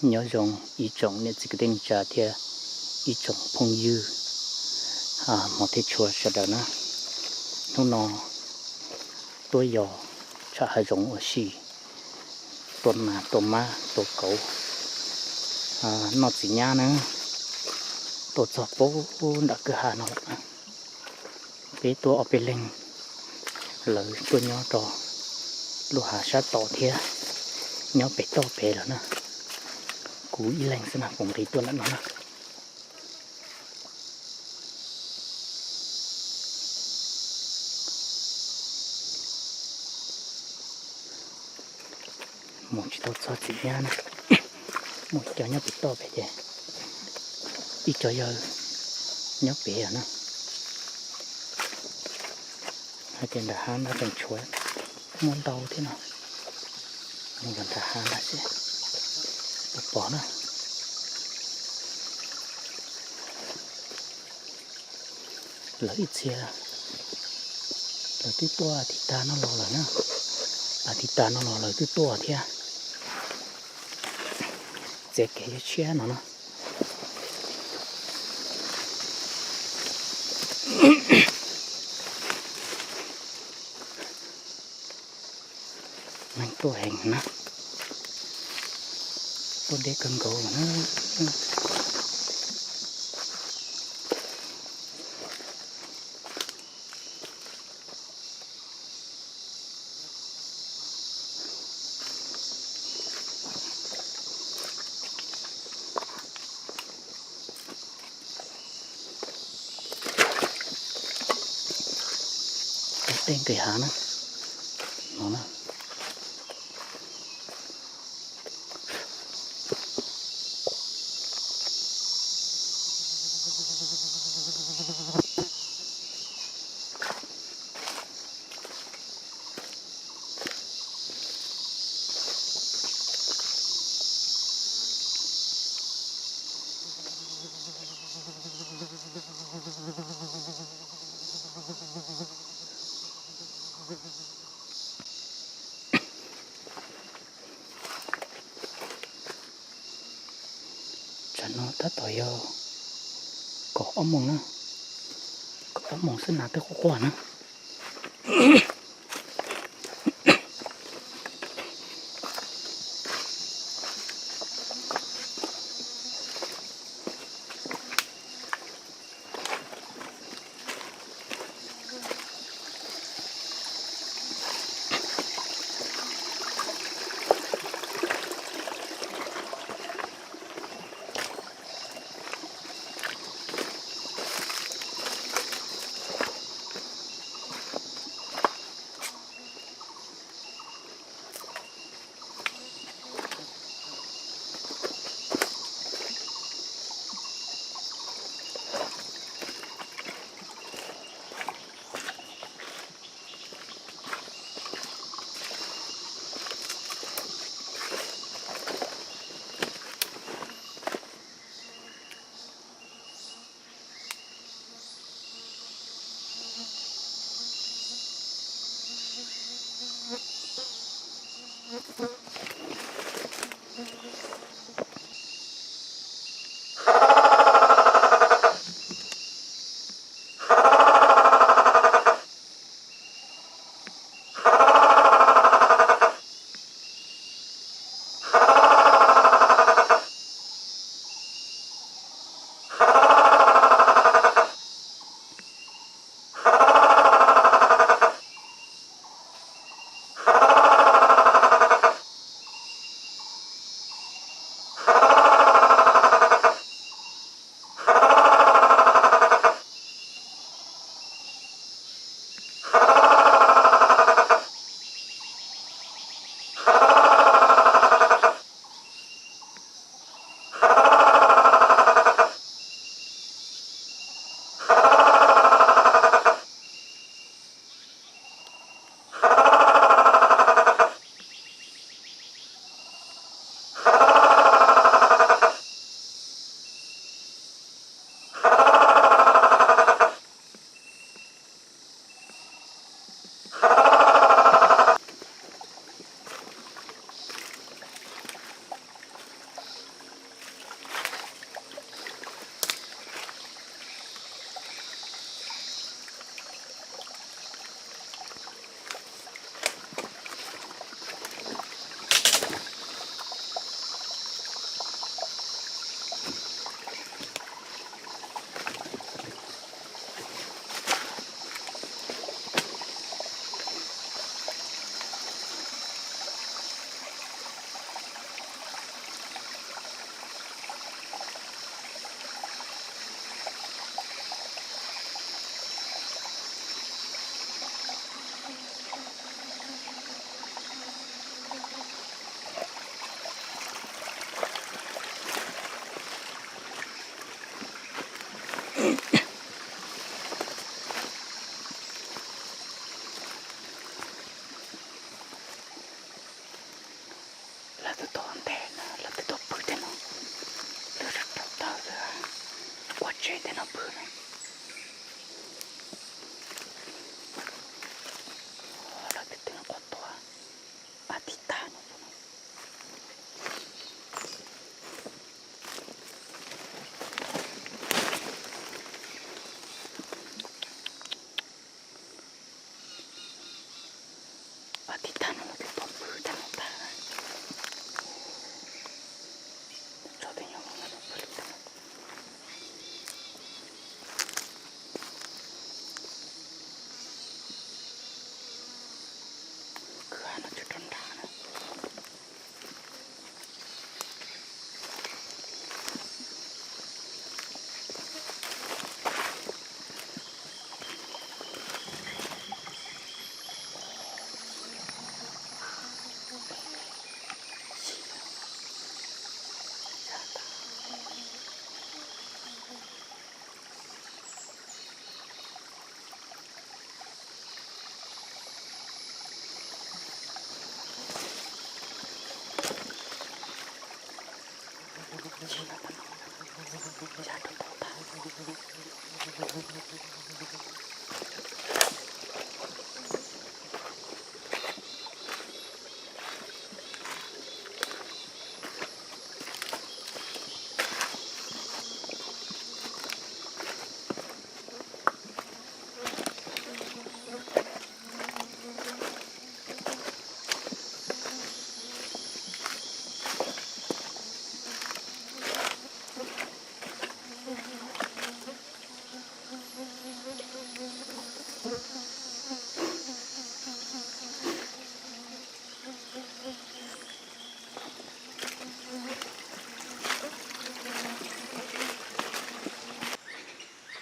Nyob zoo ib tsoom niam txiv kwv tij neej tsa thiab ib tsoom phooj ywg hmov thiab tshua sawv daws na. Hnub no tuaj yos tsham hav zoov ua si, tua nas tua mab tua kauv noj txiv nyab na. Tuaj txog pem nram kwj ha no lawm. Peb tuaj ob peb leeg, lawv tuaj nyob rau lub hav sab tod thiab, nyob pem toj pem lawm na. Kuv ib leeg xwb na, kuv nqis tuaj ntawm no na. Mus tsis tau txog txiv nyab na. Muaj ib co nyob pem toj pem ces ib co yawg nyob pem na. Hais tias nram hav ntawd tseem tshuav muaj ntau thiab no. Mus nram hav ntawd seb puas pom na. Lawv ib txhia lawv twb tuaj tiv tag no los lawm na. Tiv tag no los lawv twb tuaj thiab. Txiav kev yuav tshiab no na. Neeg tuaj heev na, tuaj deb kawg nkaus na. Tej nqis hav na, no na. Tsam no tab tom yog kaum ob moos na, kaum ob moos xwb nas twb quaj quaj na. Twb tuaj ntev na, lawv twb tuaj pw tej no, twb rau taw xwb, ua tsev tej no pw na. Lawv twb twb qhuav tuaj, a, tib tag no. Tib tag no los twb tuaj pw tag no tag. Tso tej nyuag no pw tag. Kwv no tso rau nram na.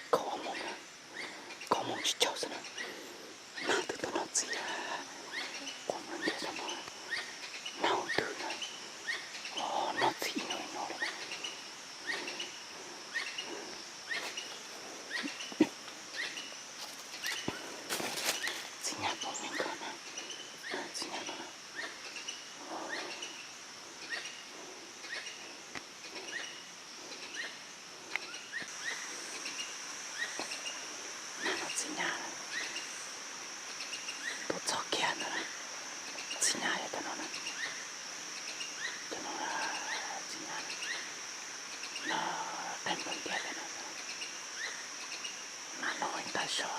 Khob moo, khob moo tsis caum xwb na. Nag twb tuaj noj txiv, khob moo ntiag tau no, nag hauv twg na, noj txiv ib no ib no li na. Txiv nyab pom me nkawd na, txiv nyab no na. Nag no txiv nyab tuaj txog kiag ntawd na, txiv nyab yog cov no na, cov no txiv nyab no, qeej nplooj ntiag li no, nag no ib tag zog.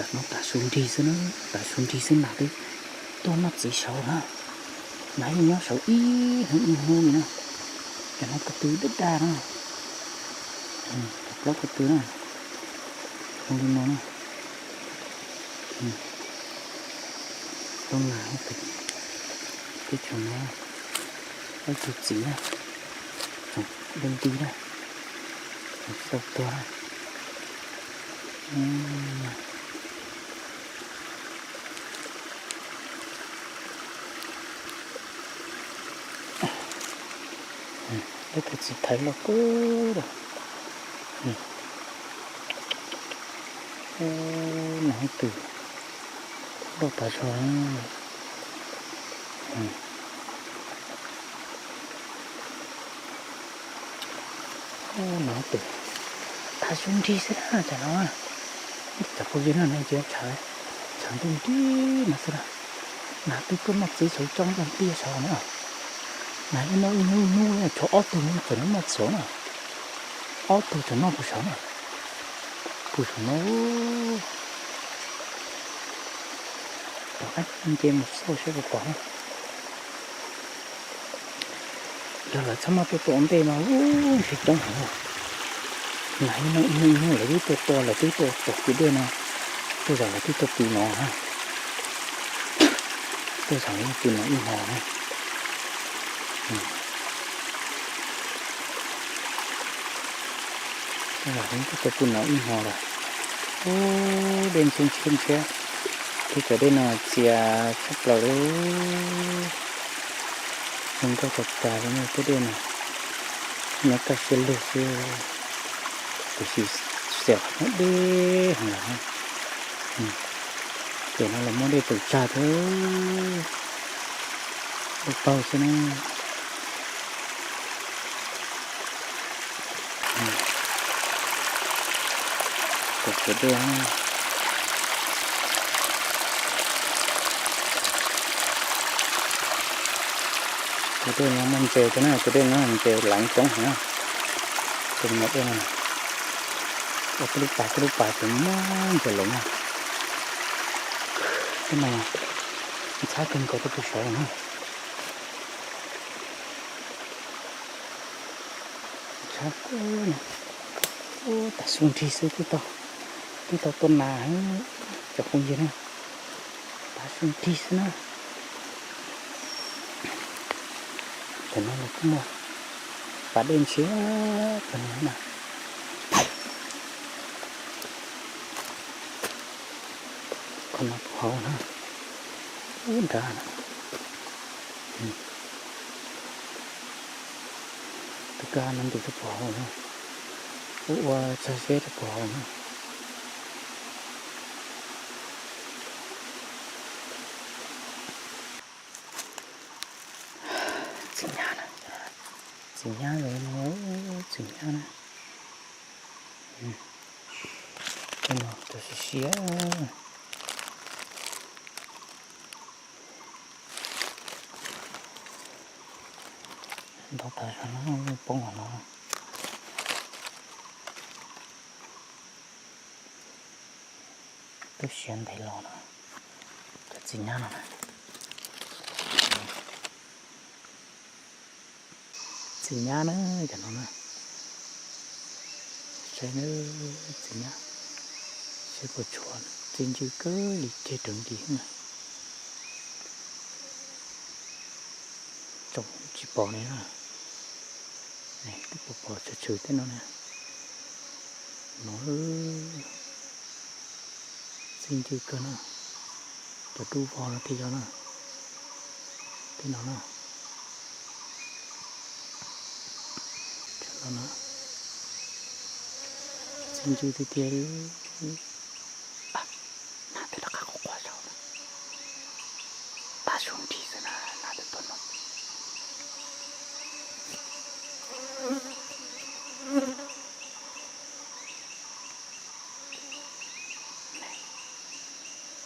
Tam no tav su nrig xwb na, tav su nrig xwb nas twb tuaj noj txiv saud na. Nas yeej nyob saud ib hnub ib hnub li na. Cov no ko tw daj daj na, cov plaub ko tw na, zoo li no na. Tau nas, teb chaws no ob tug txiv na, tseem dub nti na, tseem tsis tau tuag na. Ob tug txiv thaiv loj kawg li. Nas twb loj tas zog. Nas twb tav su nrig xwb na, tam no cov phooj ywg na, nej cia li tshav ntuj nrig no xwb na. Nas twb tuaj noj txiv saud coob nplooj tiaj saud na. Nas yeej noj ib hnub ib hnub, tshuav ob tug tseem noj txiv saud na. Ob tug tseem noj puag saud na. Puag saum no. Tom qab nce mus xauj saib puas pom na. Yog lawv txhob muaj tuaj tua ua ntej mas ub ntshe coob heev. Nas yeej noj ib hnub ib hnub, lawv twb tuaj tua, lawv twb tuaj tom kev dej no, tej zaum lawv twb tuaj pw no na. Tej zaum lawv pw no ib hmo na. Tej zaum lawv twb tuaj pw no ib hmo lawm. Ub, dej ntshiab ntshiab ntshiab. Tej cov dej no txias tshaj plaws li. Zoo nkauj tas tas li na tej dej no. Nyob kaj siab lug xwb, tiam sis txias qhov muag deb heev lawm. Ces no los muab dej tus tsag thiab, dej paug xwb na. Tus dej, tus dej no muaj ntses thiab na, tus dej no ntses leev coob heev na. Tus me nyuam dej no, ua tej lub pas tej lub pas ces muaj ntses leev na. Tej no ntxhab kawg nkaus rau pem saud na. Ntxhab kawg no. Ub, tav su nrig xwb twb tau, twb tau tua nas, cov phooj ywg na. Tav su nrig xwb na. Tam no los kuj muaj pas dej ntshiab kawg no na. Qhov no puag hauv na, ub nrad na. Tus kab no nce rau puag hauv na, ua ua txog seb rau puag hauv na. Txiv nyab na, txiv nyab, txiv nyab na. Tej no cov siab siab. Ntau tas zog no yeej poob los no. Twb siav ntev los no, cov txiv nyab no na. Txiv nyab na, cov no na. Saib na, txiv nyab, saib puas tshuav, txi ncw kawg li ceg raws nti na. Tsoom tsis pom li na. Twb pom pom tshwm tshwm tej no na. No, txi ncw kawg na. Cov dub vog no thiaj yog na. Tej no na. Txi ncw tiag tiag li. Nas twb rov qab quaj quaj saud na. Tav su nrig xwb na, nas twb tuaj no.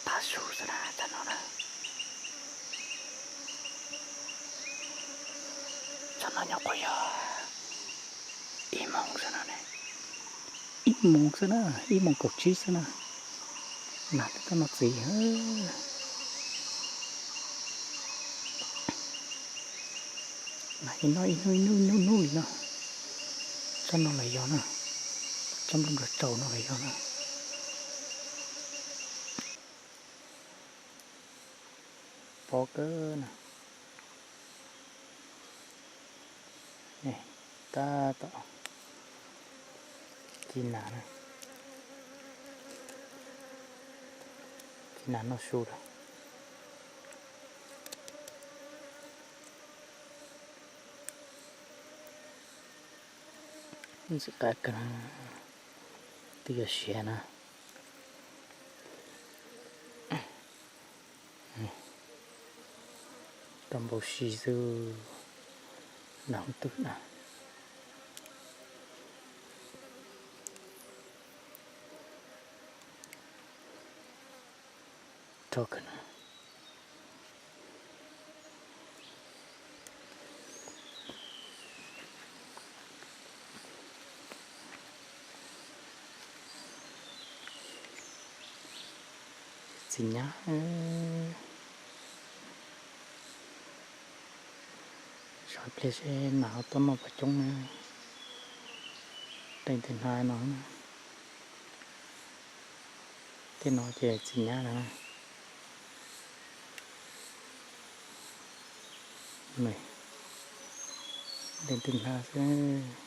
Tav su xwb na, tam no na. Tam no nyuam qhuav yog ib moos xwb no ne. Ib moos xwb na, ib moos kaum tsib xwb na. Nas twb tuaj noj txiv. Nas yeej noj ib hnub ib hnub ib hnub ib hnub li no. Tsob no los yog na, tsob nplooj nplog tsaus no los yog na. Pob kawg na. Tab tom ci nas na, ci nas noj su lawm. Ntxim qab kawg, twb yuav siav na. Rau npau si xwb, nas tus na. Rog kawg na. Txiv nyab, sawv pliag seb nas ho tuaj noj puas coob na. Leej twg hnav no, tej no ces txiv nyab lawm. Leej twg hnav xwb.